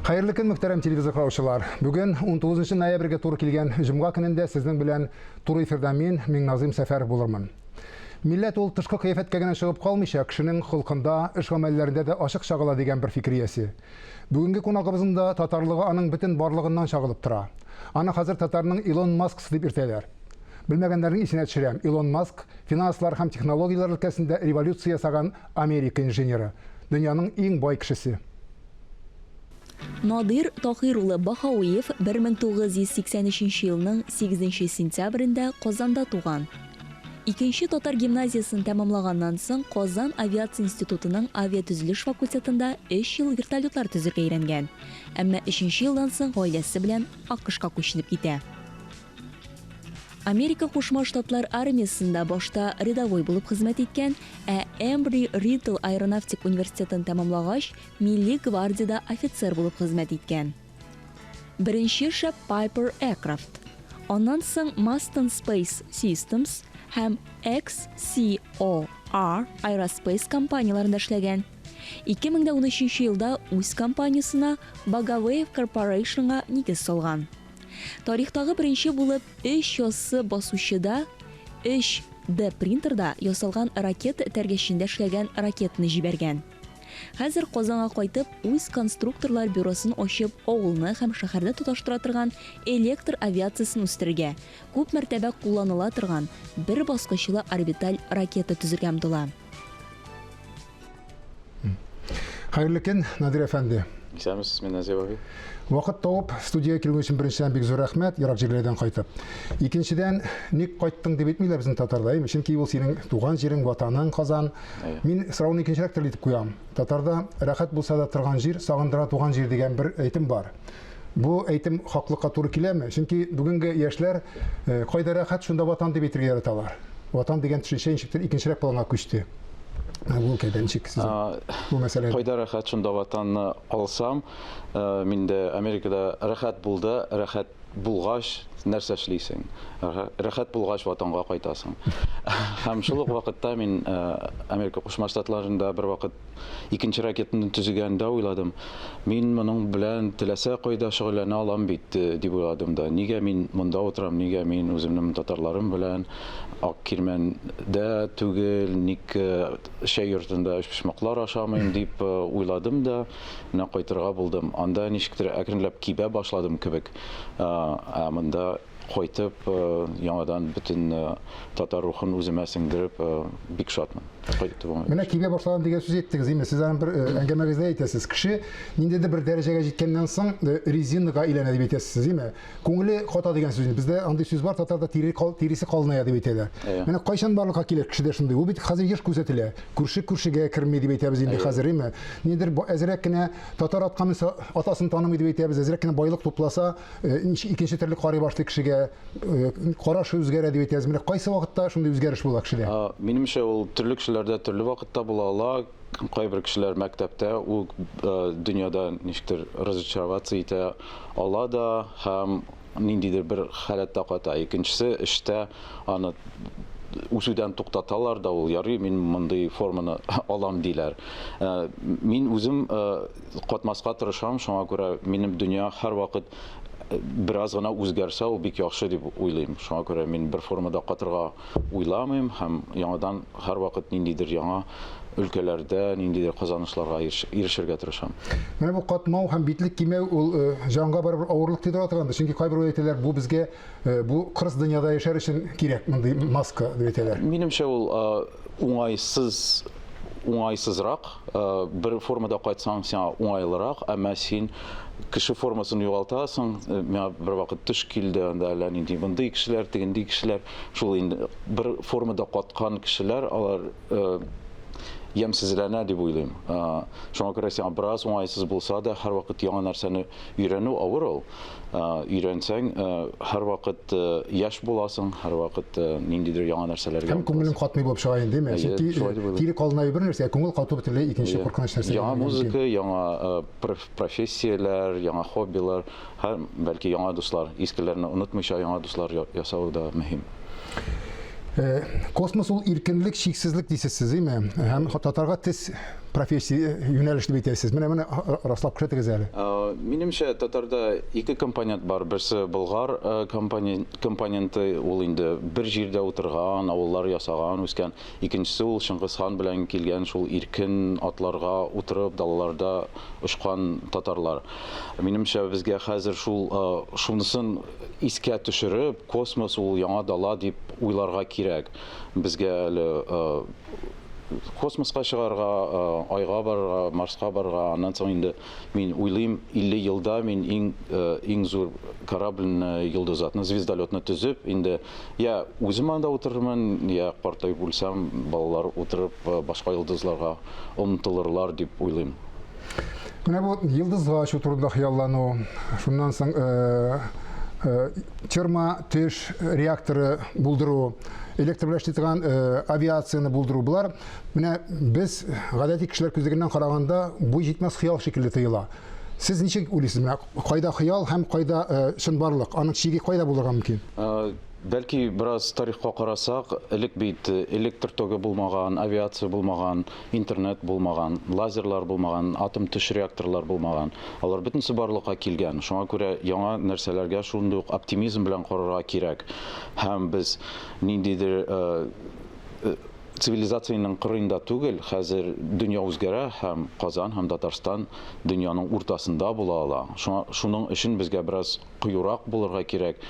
Хәерле көн, мөхтәрәм телевизор караучылар. Бүген 19 ноябрьгә туры килгән җомга көнендә сезнең белән туры эфирда мин, Миңназыйм Сәфәров булырмын. Милләт ул тышкы кыяфәткә генә чыгып калмыйча, кешенең холкында, эш-гамәлләрендә дә ачык чагыла дигән бер фикер иясе. Бүгенге кунагыбызның да татарлыгы аның бөтен барлыгыннан чагылып тора. Аны хәзер татарның Илон Масксы дип йөртәләр. Белмәгәннәрнең исенә төшерәм, Илон Маск, финанслар һәм технологияләр өлкәсендә революция ясаган Америка инженеры, дөньяның иң бай кешесе. Надир Таһир улы Баһавиев 1983 елның 8 сентябрендә Казанда туган. Икенче татар гимназиясен тәмамлаганнан соң Казан авиация институтының авиатөзелеш факультетында өч ел вертолетлар төзергә өйрәнгән. Әмма өченче елдан соң гаиләсе белән АКШка күченеп китә. Америка Кушма Штатлар армиясендә башта рядовой булып хезмәт иткән, ә Эмбри Риддл аэронавтик университетын тәмамлагач, Милли гвардиядә офицер булып хезмәт иткән. Беренче эше Piper Aircraft, аннан соң Masten Space Systems һәм XCOR Aerospace компанияләрендә эшләгән. 2013 елда үз компаниясенә Bagaveyev Corporation-га нигез салган. Тарихтагы беренче булып өч яссы басучыда 3 D принтерда ясалган ракета этәргечендә эшләгән ракетаны җибәргән. Хәзер Казанга кайтып, үз конструкторлар бюросын ачып, авылны һәм шәһәрне тоташтыра торган электр авиациясен үстерергә, күп мәртәбә кулланыла торган бер баскычлы орбиталь ракета төзергә омтыла. Хәерле көн, Надир әфәнде. Исәнмесез, Минназир абый. Вакыт табып, студиягә килүең өчен беренчедән бик зур рәхмәт, ерак җирләрдән кайтып. Икенчедән, ник кайттың дип әйтмиләр безнең татарда, әйме? Чөнки ул синең туган җирең, ватаның Казан. Мин сорауны икенчерәк төрле итеп куям. Татарда рәхәт булса да торган җир, сагындыра туган җир дигән бер әйтем бар. Бу әйтем хаклыкка туры киләме? Чөнки бүгенге яшьләр э, кайда рәхәт, шунда ватан дип әйтергә яраталар. Ватан дигән төшенчә ничектер икенчерәк планга күчте. Бу өлкәдә ничек сез бу мәсьәләдә? Кайда рәхәт, шунда ватанны алсам, мин дә Америкада рәхәт булды, рәхәт булгач нәрсә эшлисең? Рәхәт булгач ватанга кайтасың. Һәм шул ук вакытта мин Америка Кушма Штатларында бер вакыт икенче ракетаны төзегәндә уйладым, мин моның белән теләсә кайда шөгыльләнә алам бит, дип уйладым да. Нигә мин монда утырам, нигә мин үземнең татарларым белән Ак Кирмәндә түгел, ник чәй йортында өчпочмаклар ашамыйм дип уйладым да, менә кайтырга булдым. Анда ничектер әкренләп кибә башладым кебек. Ә монда кайтып, яңадан бөтен татар рухын үземә сеңдереп, бик шатмын. Кайтуыма. Менә кибә башладым дигән сүз әйттегез, инде сез аның бер әңгәмәгездә әйтәсез. Кеше ниндидер бер дәрәҗәгә җиткәннән соң резинага әйләнә дип әйтәсез, димме? Күңеле ката дигән сүз. Бездә андый сүз бар, татарда тире тиресе калыная дип әйтәләр. Менә кайчан барлыкка килә кешедә шундый? Ул бит хәзер еш күзәтелә. Күрше күршегә керми дип әйтәбез инде хәзер, димме? Ниндидер әзрәк кенә татар атка менсә, атасын танымый дип әйтәбез, әзрәк кенә байлык тупласа, икенче төрле карый башлый кешегә, карашы үзгәрә дип әйтәбез. Менә кайсы вакытта шундый үзгәреш була кешедә? Минемчә, ул төрле кешеләрдә төрле вакытта була ала. Кайбер кешеләр мәктәптә үк дөньяда ничектер разочароваться итә ала да һәм ниндидер бер халәттә ката. Икенчесе эштә аны үсүдән туктаталар да, ул ярый, мин мондый форманы алам диләр. Мин үзем катмаска тырышам, шуңа күрә минем дөнья һәрвакыт бераз гына үзгәрсә, ул бик яхшы дип уйлыйм. Шуңа күрә мин бер формада катырга уйламыйм һәм яңадан һәрвакыт ниндидер яңа өлкәләрдә ниндидер казанышларга ирешергә тырышам. Менә бу катмау һәм битлек кимәү ул җанга барыбер авырлык тидерә торгандыр. Чөнки кайберәүләр әйтәләр, бу безгә бу кырыс дөньяда яшәр өчен кирәк мондый маска дип әйтәләр. Минемчә, ул уңайсыз уңайсызрак, бер формада кайтсаң, сиңа уңайлырак, әмма син кеше формасын югалтасың. Миңа бер вакыт төш килде, анда әллә нинди мондый кешеләр, тегенди кешеләр, шул инде бер формада каткан кешеләр, алар ямьсезләнә дип уйлыйм. Шуңа күрә сиңа бераз уңайсыз булса да, һәрвакыт яңа нәрсәне өйрәнү авыр ул. Өйрәнсәң, һәрвакыт яшь буласың, һәрвакыт ниндидер яңа нәрсәләргә. Һәм күңелең катмый булып чыга инде, димме? Чөнки тире калынаю бер нәрсә, ә күңел кату бөтенләй икенче куркыныч нәрсә. Яңа музыка, яңа профессияләр, яңа хоббилар, һәм бәлки яңа дуслар, искеләрне онытмыйча яңа дуслар ясау да мөһим. Космос ул иркенлек, чиксезлек дисез сез, димме? Һәм татарга тез профессия юнәлеш дип әйтәсез? Менә моны раслап күрсәтегез әле. Минемчә, татарда ике компонент бар. Берсе болгар компоненты, ул инде бер җирдә утырган, авыллар ясаган, үскән. Икенчесе ул Чыңгыз хан белән килгән шул иркен атларга утырып далаларда очкан татарлар. Минемчә, безгә хәзер шул шунысын искә төшереп, космос ул яңа дала дип уйларга кирәк. Безгә әле космоска чыгарга, Айга барырга, Марска барырга, аннан соң инде мин уйлыйм, 50 елда мин иң иң зур корабльне, йолдызатны, звездолетны төзеп, инде я үзем анда утырырмын, я картаеп үлсәм, балалар утырып башка йолдызларга омтылырлар дип уйлыйм. Менә бу йолдызга очу турында хыяллану, шуннан соң термо-төш реакторы булдыру, электр белән эшли торган авиацияне булдыру, болар менә без гадәти кешеләр күзлегеннән караганда буй җитмәс хыял шикелле тоела. Сез ничек уйлыйсыз, менә кайда хыял һәм кайда чынбарлык, аның чиге кайда булырга мөмкин? Бәлки бераз тарихка карасак, элек бит электр тогы булмаган, авиация булмаган, интернет булмаган, лазерлар булмаган, атом-төш реакторлар булмаган. Алар бөтенесе барлыкка килгән. Шуңа күрә яңа нәрсәләргә шундый ук оптимизм белән карарга кирәк. Һәм без ниндидер цивилизациянең кырыенда түгел, хәзер дөнья үзгәрә һәм Казан һәм Татарстан дөньяның уртасында була ала. Шуңа шуның өчен безгә бераз кыюрак булырга кирәк,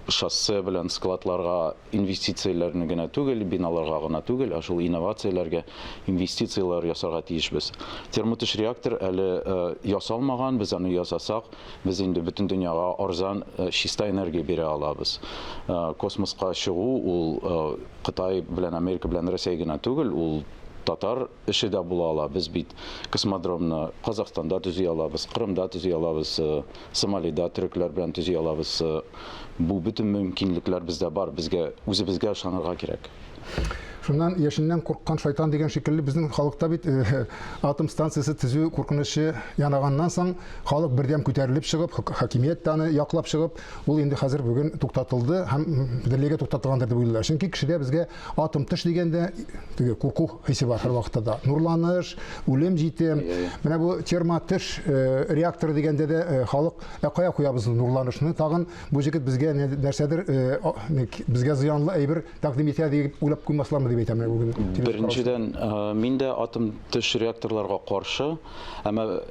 шоссе белән складларга инвестицияләрне генә түгел, биналарга гына түгел, ә шул инновацияләргә инвестицияләр ясарга тиешбез. Термотөш реактор әле ясалмаган, без аны ясасак, без инде бөтен дөньяга арзан чиста энергия бирә алабыз. Космоска чыгу ул Кытай белән Америка белән Рәсәй генә түгел, ул татар эше дә була ала. Без бит космодромны Казахстанда төзи алабыз, Кырымда төзи алабыз, Сомалида төрекләр белән төзи алабыз. Бу бөтен мөмкинлекләр бездә бар, безгә үзебезгә ышанырга кирәк. Шуннан яшеннән курккан шайтан дигән шикелле безнең халыкта бит атом станциясе төзү куркынычы янаганнан соң халык бердәм күтәрелеп чыгып, хакимият тә аны яклап чыгып, ул инде хәзер бүген туктатылды һәм бөтенләйгә туктатылгандыр дип уйлыйлар. Чөнки кешедә безгә Атом төш дигәндә теге курку хисе бар һәрвакытта да. Нурланыш, үлем җитем. Менә бу термотөш э, реакторы дигәндә дә э, халык ә кая куябыз нурланышны? Тагын бу җегет безгә нәрсәдер э, безгә зыянлы әйбер тәкъдим итә дип уйлап куймаслармы дип әйтәм бүген. Беренчедән, мин дә атом төш реакторларга каршы, әмма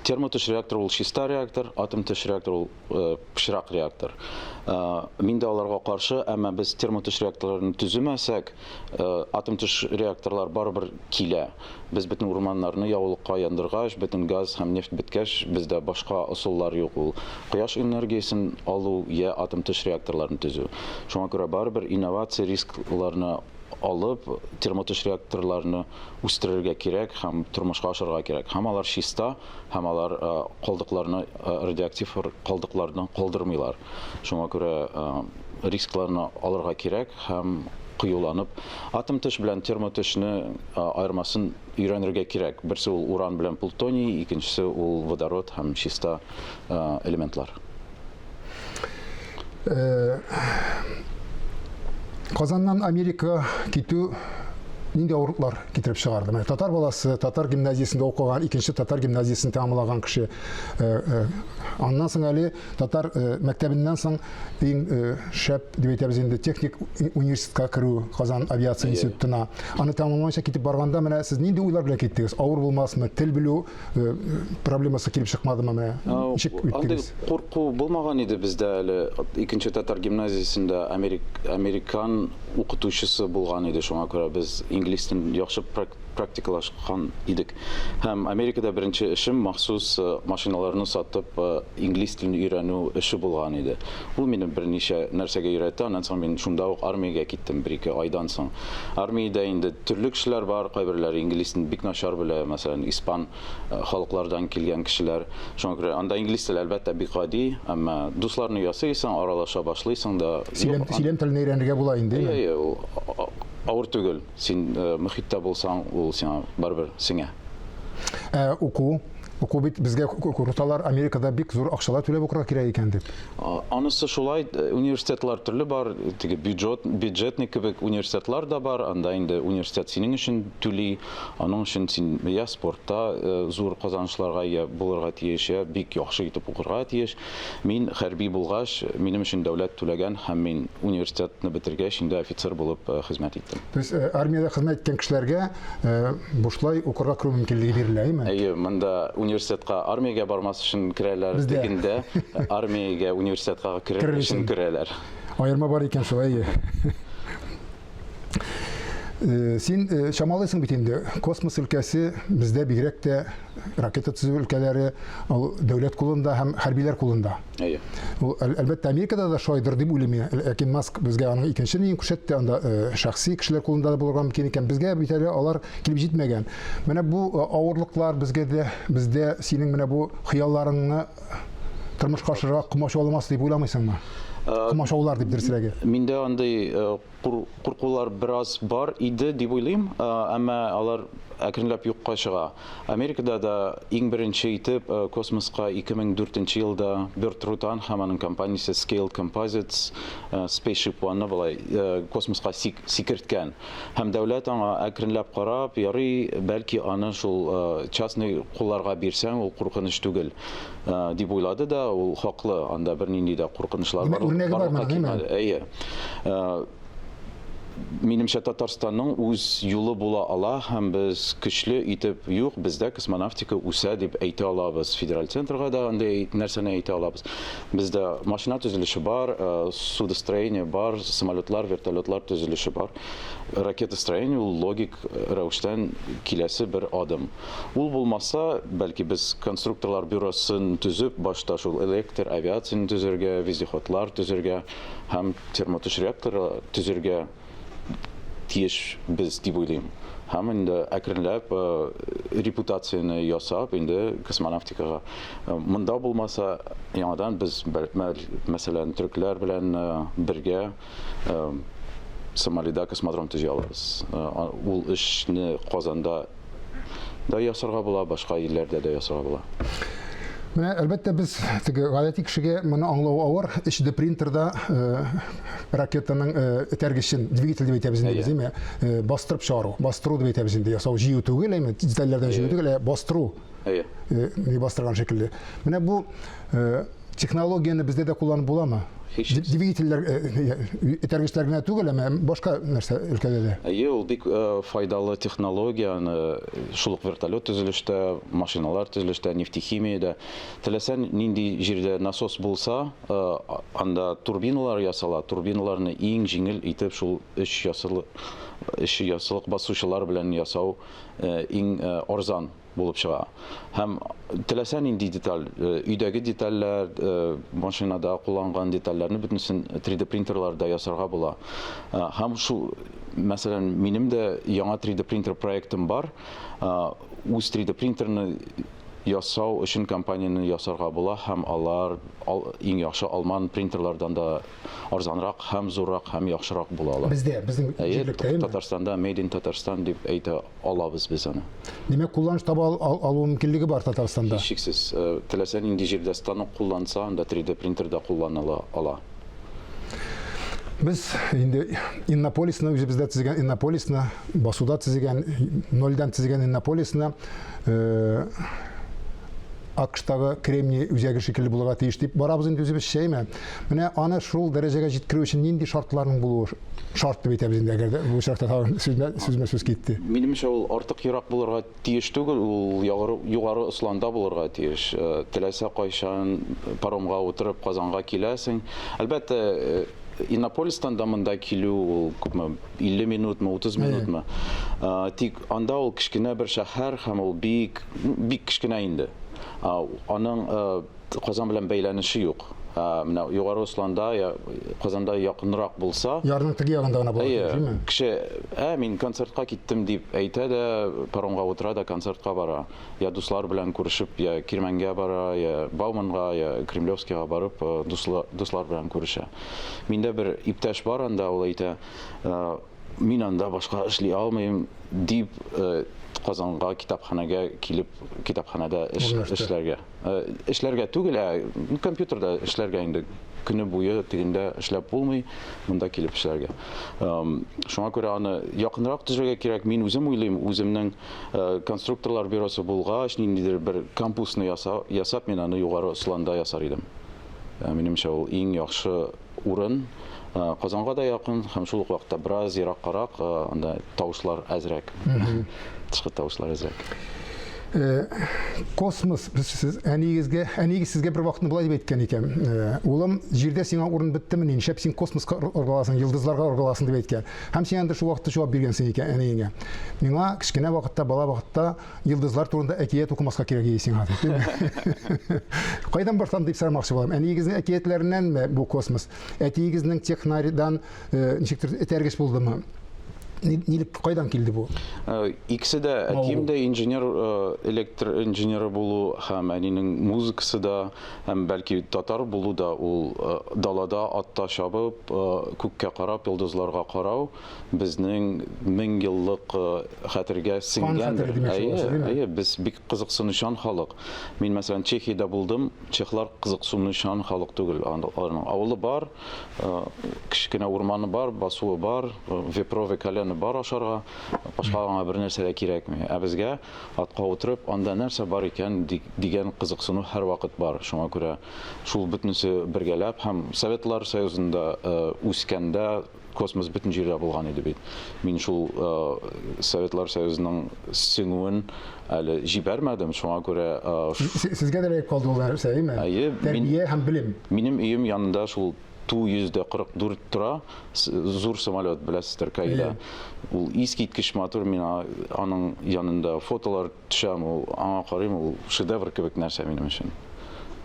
термотөш реактор ул чиста реактор, атом төш реактор ул пычрак реактор. Мин дә аларга каршы, әмма без термотөш реакторларын төземәсәк, атом-төш реакторлар барыбер килә. Без бөтен урманнарны яулыкка яндыргач, бөтен газ һәм нефть беткәч, бездә башка ысуллар юк, ул кояш энергиясен алу я атом-төш реакторларын төзү. Шуңа күрә барыбер инновация рискларны алып, термотөш реакторларны үстерергә кирәк һәм тормышка ашырырга кирәк. Һәм алар чиста, һәм алар калдыкларны, радиоактив калдыкларны калдырмыйлар. Шуңа күрә рискларны алырга кирәк һәм кыюланып атом төш белән термотөшне аермасын өйрәнергә кирәк. Берсе ул уран белән плутоний, икенчесе ул водород һәм чиста элементлар. Казаннан Америка китү нинди авырлыклар китереп чыгарды? Менә татар баласы, татар гимназиясендә укыган, икенче татар гимназиясен тәмамлаган кеше. Аннан соң әле татар мәктәбеннән соң иң шәп дип әйтәбез инде техник университетка керү Казан авиация институтына. Аны тәмамламыйча китеп барганда менә сез нинди уйлар белән киттегез? Авыр булмасмы? Тел белү проблемасы килеп чыкмадымы менә? Ничек үттегез? Андый курку булмаган иде бездә әле. Икенче татар гимназиясендә америк, американ укытучысы булган иде, шуңа күрә без инглиз телен яхшы практикалашкан идек. Һәм Америкада беренче эшем махсус машиналарны сатып инглиз телен өйрәнү эше булган иде. Ул мине берничә нәрсәгә өйрәтте, аннан соң мин шунда ук армиягә киттем бер-ике айдан соң. Армиядә инде төрле кешеләр бар, кайберләре инглиз телен бик начар белә, мәсәлән, испан халыклардан килгән кешеләр. Шуңа күрә анда инглиз теле, әлбәттә, бик гади, әмма дусларны ясыйсың, аралаша башлыйсың да. Сөйләм, сөйләм телен өйрәнергә була инде, әйе? Әйе, ул авыр түгел. Син мохиттә булсаң, ул сиңа барыбер сеңә. Ә уку? Уку бит безгә курсалар Америкада бик зур акчалар түләп укырга кирәк икән дип. Анысы шулай, университетлар төрле бар, теге бюджет, бюджетный кебек университетлар да бар, анда инде университет синең өчен түли, аның өчен син я спортта зур казанышларга ия булырга тиеш, я бик яхшы итеп укырга тиеш. Мин хәрби булгач, минем өчен дәүләт түләгән һәм мин университетны бетергәч инде офицер булып хезмәт иттем. То есть армиядә хезмәт иткән кешеләргә бушлай укырга керү мөмкинлеге бирелә, әйеме? Әйе, монда университетка армиягә бармас өчен керәләр, тегендә армиягә университетка керер өчен керәләр. Аерма бар икән шул, әйе. Син чамалыйсың бит инде, космос өлкәсе бездә бигрәк тә ракета төзү өлкәләре ул дәүләт кулында һәм хәрбиләр кулында. Әйе. Ул әлбәттә Америкада да шулайдыр дип уйлыйм мин. Ләкин Маск безгә аның икенче ниен күрсәтте, анда шәхси кешеләр кулында да булырга мөмкин икән. Безгә бит әле алар килеп җитмәгән. Менә бу авырлыклар безгә дә, бездә синең менә бу хыялларыңны тормышка ашырырга комачауламас дип уйламыйсыңмы? Комачаулар дип дөресрәге. Миндә андый Куркулар бераз бар иде дип уйлыйм, әмма алар әкренләп юкка чыга. Америкада да иң беренче итеп космоска 2004 елда Берт Рутан һәм аның компаниясе Scaled Composites Spaceship One-ны болай космоска сикерткән. Һәм дәүләт аңа әкренләп карап, ярый, бәлки аны шул частный кулларга бирсәң, ул куркыныч түгел дип уйлады да, ул хаклы, анда бернинди дә куркынычлар барлыкка килмәде. Әйе. Минемчә, Татарстанның үз юлы була ала һәм без көчле итеп, юк, бездә космонавтика үсә дип әйтә алабыз. Федераль центрга да андый нәрсәне әйтә алабыз. Бездә машина төзелеше бар, судостроение бар, самолетлар, вертолетлар төзелеше бар. Ракетостроение ул логик рәвештән киләсе бер адым. Ул булмаса, бәлки без конструкторлар бюросын төзеп, башта шул электр авиацияне төзергә, вездеходлар төзергә, Һәм термотөш реакторы төзергә тиеш без дип уйлыйм. Һәм инде әкренләп репутацияне ясап, инде космонавтикага монда булмаса, яңадан без, мәсәлән, төрекләр белән бергә Сомалида космодром төзи алабыз. Ул эшне Казанда да ясарга була, башка илләрдә дә ясарга була. Менә, әлбәттә, без теге гадәти кешегә моны аңлау авыр. 3D принтерда ракетаның этәргечен, двигатель дип әйтәбез инде без, әйме? Бастырып чыгару, бастыру дип әйтәбез инде. Ясау җыю түгел, әйме? Детальләрдән җыю түгел, ә бастыру. Әйе. Ни бастырган шикелле. Менә бу Технологияне бездә дә кулланып буламы? Һичшиксез. Двигательләр, этәргечләр генә түгел, әмма башка нәрсә өлкәдә дә. Әйе, ул бик файдалы технология, аны шул ук вертолет төзелештә, машиналар төзелештә, нефтехимиядә. Теләсә нинди җирдә насос булса, анда турбиналар ясала, турбиналарны иң җиңел итеп шул өч ясылык, өч ясылык басучылар белән ясау иң арзан. булып чыга. Һәм теләсә нинди деталь, өйдәге детальләр, машинада кулланган детальләрне бөтенесен 3D принтерларда ясарга була. Һәм шул, мәсәлән, минем дә яңа 3D принтер проектым бар. Үз 3D принтерны ясау өчен компанияне ясарга була һәм алар иң яхшы алман принтерлардан да арзанрак һәм зуррак һәм яхшырак була ала. Бездә, безнең җирлектә, Татарстанда Made in Татарстан дип әйтә алабыз без аны. Димәк, кулланыш таба алу мөмкинлеге бар Татарстанда? Һичшиксез. Теләсә нинди җирдә станок кулланса, анда 3D принтер да кулланыла ала. Без инде Иннополисны үзебездә төзегән Иннополисны, басуда төзегән, нольдән төзегән Иннополисны АКШтагы Кремний үзәге шикелле булырга тиеш дип барабыз инде үзебезчә, әйме? Менә аны шул дәрәҗәгә җиткерү өчен нинди шартларның булуы шарт дип әйтәбез инде, әгәр дә бу очракта тагын сүзмә сүз китте. Минемчә, ул артык ерак булырга тиеш түгел, ул югары Осланда булырга тиеш. Теләсә кайчан паромга утырып Казанга киләсең. Әлбәттә, Иннополистан да монда килү ул күпме, 50 минутмы, 30 минутмы. Тик анда ул кечкенә бер шәһәр һәм ул бик, бик кечкенә инде. Аның Казан белән бәйләнеше юк. Ә менә Югары Осланда я Казанда якынрак булса, Ярның теге ягында гына була, Әйе, димме? кеше, ә мин концертка киттем дип әйтә дә, паромга утыра да концертка бара. Я дуслар белән күрешеп, я Кирмәнгә бара, я Бауманга, я Кремлевскийга барып, дуслар белән күрешә. Миндә бер иптәш бар анда, ул әйтә, мин анда башка эшли алмыйм дип. Казанга китапханәгә килеп, китапханәдә эш, эшләргә. Эшләргә түгел, ә компьютерда эшләргә инде көне буе тегендә эшләп булмый, монда килеп эшләргә. Шуңа күрә аны якынрак төзергә кирәк. Мин үзем уйлыйм, үземнең конструкторлар бюросы булгач, ниндидер бер кампусны ясап, мин аны Югары Осланда ясар идем. Минемчә, ул иң яхшы урын. Казанга да якын һәм шул ук вакытта бераз ераккарак, анда тавышлар әзрәк. Тышкы тавышлар әзрәк. Космос, сез әниегезгә, әниегез сезгә бер вакытны болай дип әйткән икән. Улым, җирдә сиңа урын беттеме, нишләп син космоска ыргыласың, йолдызларга ыргыласың дип әйткән. Һәм син анда шул вакытта җавап биргәнсең икән әниеңә. Миңа кечкенә вакытта, бала вакытта йолдызлар турында әкият укымаска кирәк иде сиңа дип. Кайдан башланды дип сорамакчы булам. Әниегезнең әкиятләреннәнме бу космос? Әтиегезнең технаридан ничектер этәргеч булдымы? Нилек кайдан килде бу? Икесе дә, әтием дә инженер, электр инженеры булу һәм әнинең музыкасы да, һәм бәлки татар булу да ул далада атта чабып, күккә карап, йолдызларга карау безнең мең еллык хәтергә сеңгәндер. Әйе, әйе, без бик кызыксынучан халык. Мин, мәсәлән, Чехиядә булдым, чехлар кызыксынучан халык түгел. Аларның авылы бар, Кечкенә урманы бар, басуы бар, вепровый колены бар ашарга, башка аңа бер нәрсә дә кирәкми. Ә безгә атка утырып, анда нәрсә бар икән дигән кызыксыну һәрвакыт бар. Шуңа күрә шул бөтенесе бергәләп һәм Советлар Союзында үскәндә космос бөтен җирдә булган иде бит. Мин шул Советлар Союзының сеңүен әле җибәрмәдем, шуңа күрә Сезгә дә эләгеп калды ул нәрсә, әйеме? Әйе. Тәрбия һәм белем. Минем өем янында шул Ту-144 тора, зур самолет, беләсездер, Каида. Ул искиткеч матур, мин аның янында фотолар төшәм, ул аңа карыйм, ул шедевр кебек нәрсә минем өчен.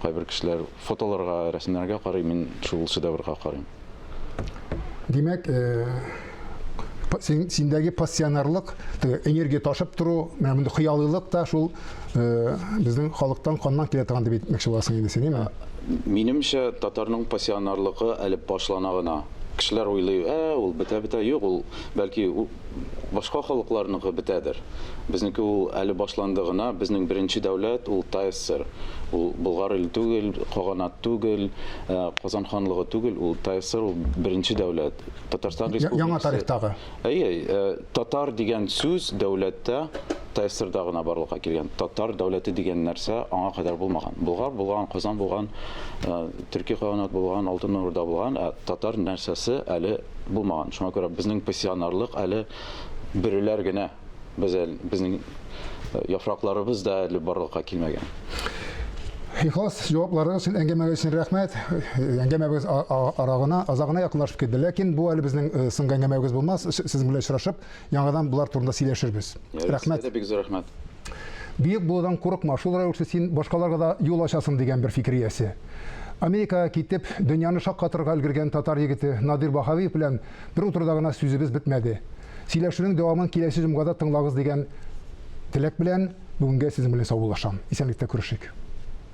Кайбер кешеләр фотоларга, рәсемнәргә карый, мин шул шедеврга карыйм. Димәк, синдәге пассионарлык, теге энергия ташып тору, менә мондый хыялыйлык та шул безнең халыктан каннан килә торган дип әйтмәкче буласың инде син, әйеме? Минемчә, татарның пассионарлыгы әле башлана гына. Кешеләр уйлый, ә, ул бетә-бетә. Юк, ул бәлки башка халыкларныкы бетәдер. Безнеке ул әле башланды гына. Безнең беренче дәүләт ул ТАССР. Ул Болгар иле түгел, Каганат түгел, Казан ханлыгы түгел, ул ТАССР, ул беренче дәүләт. Татарстан Республикасы. Яңа тарихтагы. Әйе, татар дигән сүз дәүләттә ТАССРда гына барлыкка килгән. Татар дәүләте дигән нәрсә аңа кадәр булмаган. Болгар булган, Казан булган, Төрки каганат булган, Алтын Урда булган, ә татар нәрсәсе әле булмаган. Шуңа күрә безнең пассионарлык әле бөреләр генә. Без әле, безнең яфракларыбыз да әле барлыкка килмәгән. Ихлас җавапларыгыз өчен, әңгәмәгез өчен рәхмәт. Әңгәмәбез арагына, азагына якынлашып килде. Ләкин бу әле безнең соңгы әңгәмәбез булмас. Сезнең белән очрашып, яңадан болар турында сөйләшербез. Рәхмәт. Сезгә дә бик зур рәхмәт. Бөек булудан курыкма, шул рәвешле син башкаларга да юл ачасың, дигән бер фикер иясе. Америкага китеп, дөньяны шаккатырырга өлгергән татар егете Надир Баһавиев белән бер утыруда гына сүзебез бетмәде. Сөйләшүнең дәвамын киләсе җомгада тыңлагыз дигән теләк белән бүгенгә сезнең белән саубуллашам. Исәнлектә күрешик.